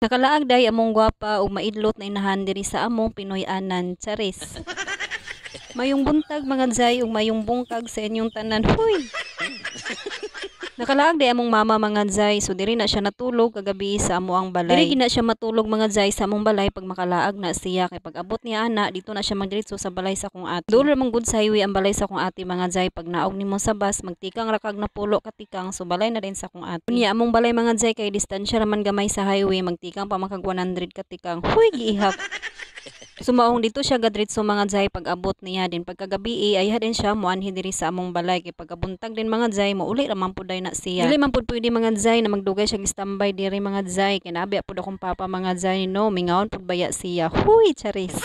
Nakalaag day among gwapa ug maidlot na inahan diri sa among Pinoy-anan, charis. Mayong buntag mga zay ug mayong bungkag sa inyong tanan. Huy! Nakalaag day among mama mga zay, so diri na siya natulog kagabi sa amoang balay. Diri gina siya matulog mga zay sa among balay pag makalaag na siya, kay pag abot niya ana dito na siya magdiretso sa balay sa akong ate. Duol ra man gud sa highway ang balay sa akong ate mga zay, pag naog nimo sa bus magtikang ra kag napulo ka tikang, so balay na din sa akong ate. Unya among balay mga zay kay distansya ra man gamay sa highway, magtikang pa man kag 100 ka tikang. Huy, giihap. Sumaong dito siya gadritso mga zay pag abot niya din pagkagabi ay din siya moanhi diri sa among balay kay pagkabuntag din mga zay mouli ra man pud na siya. Dili man pud pwede mga zay na magdugay siya standby diri mga zay kay nabi pud akong papa mga zay no, mingaon pud baya siya. Huy, charis.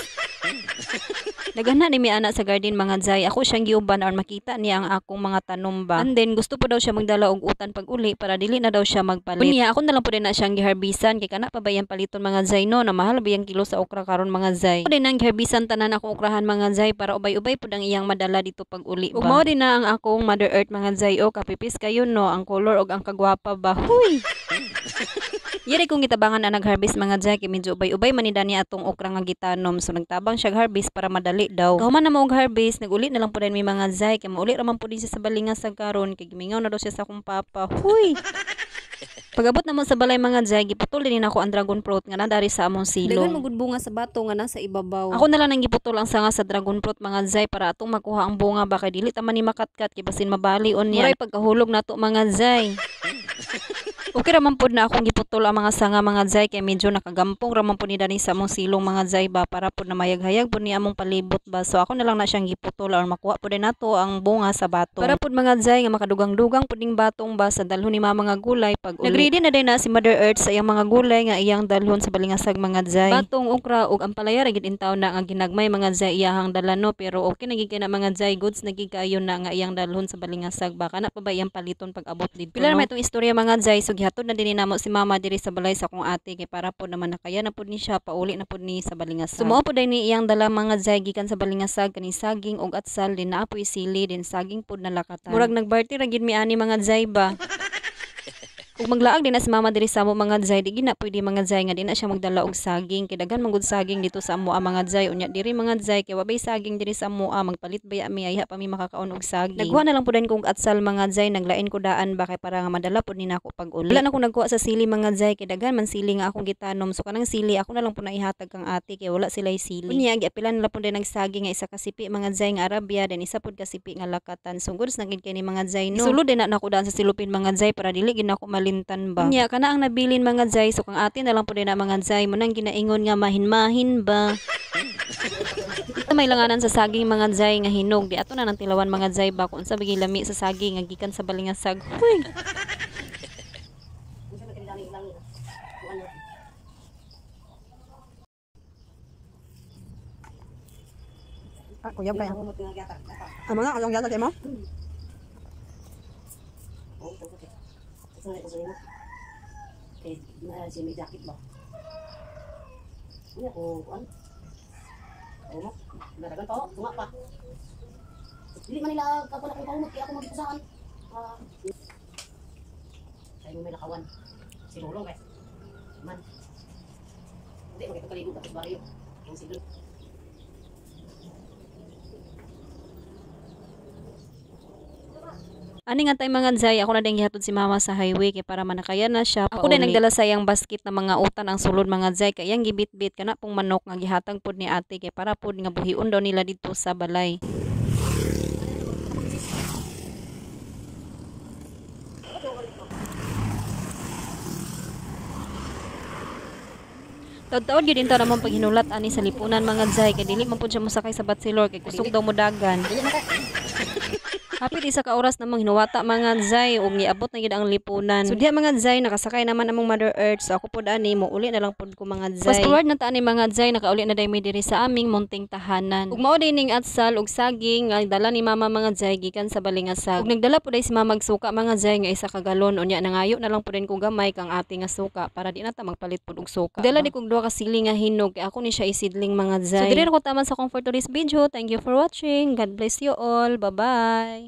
Naghana ni mi ana sa garden mga zay. Ako siyang giuban aron makita niya ang akong mga tanom ba. And then gusto po daw siya magdala og utan pag uli para dili na daw siya magpalit. Unya ako na lang po din na siyang giharbisan kay kana pa ba yang paliton mga zay no, na mahal ba yang kilo sa okra karon mga zay. Ako din ang giharbisan tanan akong okrahan mga zay para ubay-ubay pud ang iyang madala dito pag uli ba. Ug mao din na ang akong Mother Earth mga zay o kapipis kayo no, ang color og ang kagwapa ba. Huy. Yari kong gitabangan na nag-harvest mga zay kay medyo ubay-ubay man ni dani atong okra nga gitanom, so nagtabang siya harvest para madali daw. Kahuman na mo og harvest, naguli na lang po din mi mga zay kay mauli ra man po din siya sa balingas sa karon kay gimingaw na daw siya sa akong papa. Huy. Pag-abot na mo sa balay mga zay, giputol din nako ang dragon fruit nga nadari sa among silong. Daghan man gud bunga sa bato nga nasa ibabaw. Ako na lang ang giputol ang sanga sa dragon fruit mga zay para atong makuha ang bunga ba kay dili ta man ni makatkat kay basin mabali unya. Muray pagkahulog nato mga zay. Okay ra man pod na akong giputol ang mga sanga mga zay kay medyo nakagampong ra man pod ni dani sa among silong mga zay ba para pod na mayaghayag pod ni among palibot ba. So ako na lang na siyang giputol aron makuha pod din nato ang bunga sa batong. Para pod mga zay nga makadugang-dugang pod ning batong ba sa dalhon ni mga gulay pag uli. Nagready na din na si Mother Earth sa iyang mga gulay nga iyang dalhon sa balingasag mga zay. Batong, okra ug ampalaya ra gid intaw na nga ginagmay mga zay iyahang dala no, pero okay na gid kay na mga zay, goods na gid kaayo na nga iyang dalhon sa balingasag ba kana pa ba iyang paliton pag abot didto. Pila no? Ra man itong istorya mga zay, so gihatod na din namo si mama diri sa balay sa akong ate kay para pod naman nakaya na pod ni siya pauli na pod ni sa balingasag. Sumao pod ni iyang dala mga zay gikan sa balingasag kaning saging ug atsal din naapoy sili din saging pod na lakatan. Murag nagbarty ra gid mi ani mga zay ba. Ug maglaag din na si mama diri sa amo mga zay, di gina pwede mga zay nga di na siya magdala og saging kay daghan man gud saging dito sa amo mga zay. Unya diri mga zay kay wa bay saging diri sa amo, magpalit baya mi ayha pa mi makakaon og saging. Nagkuha na lang pud kong atsal mga zay, naglain ko daan ba kay para nga madala pud ni nako pag uli. Wala na ko nagkuha sa sili mga zay kay daghan man sili nga akong gitanom, so kanang sili ako na lang pud na ihatag kang ate kay wala sila sili. Unya giapilan na lang pud nag saging nga isa ka sipi mga zay nga Arabia then isa pud ka sipi nga lakatan. So goods na gid kay ni mga zay no. Isulod din na nako daan sa silupin mga zay para dili gid nako malintan ba. Unya kana ang nabilin mga zay, so kang ate na lang pud na mga zay mo nang ginaingon nga mahin-mahin ba. May langanan sa saging mga zay nga hinog di ato na nang tilawan mga zay ba kung unsa bagi lami sa saging nga gikan sa balingasag. Huy. Ah, kuyab kaya. Ang mga along yata mo? May jacket ba? Ano ko kuan? Oo mo. Naragan pa tunga pa. Dili man nila kapon akong paumot kay ako magpusaan. Kay mo may lakawan. Si Lolo guys. Man. Hindi magkita kaligo tapos baryo. Ang silod. Ani nga tay mga zay, ako na din gihatod si mama sa highway kay para manakaya na siya. Ako din nagdala sa iyang basket na mga utan ang sulod mga zay kay iyang gibitbit kana pong manok nga gihatag pod ni ate kay para pod nga buhion daw nila didto sa balay. Taud-taud gyud intaw namang paghinulat ani sa lipunan mga zay kay dili man pud siya mosakay sa batsilor kay kusog daw modagan. Hapit isa ka oras namang hinuwata mga zay ug niabot na gid ang lipunan. So diha mga zay nakasakay naman among Mother Earth, so ako pod ani mo uli na lang pod ko mga zay. Fast forward na ta ani mga zay, nakauli na day mi diri sa aming munting tahanan. Ug mao din ning atsal ug saging nga dala ni mama mga zay gikan sa balingasag. Ug nagdala pod day si mama og suka mga zay nga isa ka galon, unya nangayo na lang pod ko gamay kang ate nga suka para di na ta magpalit pod og suka. Dala di kog duha ka sili nga hinog kay ako ni siya isidling mga zay. So diri ra ko taman sa comfort to this video. Thank you for watching. God bless you all. Bye bye.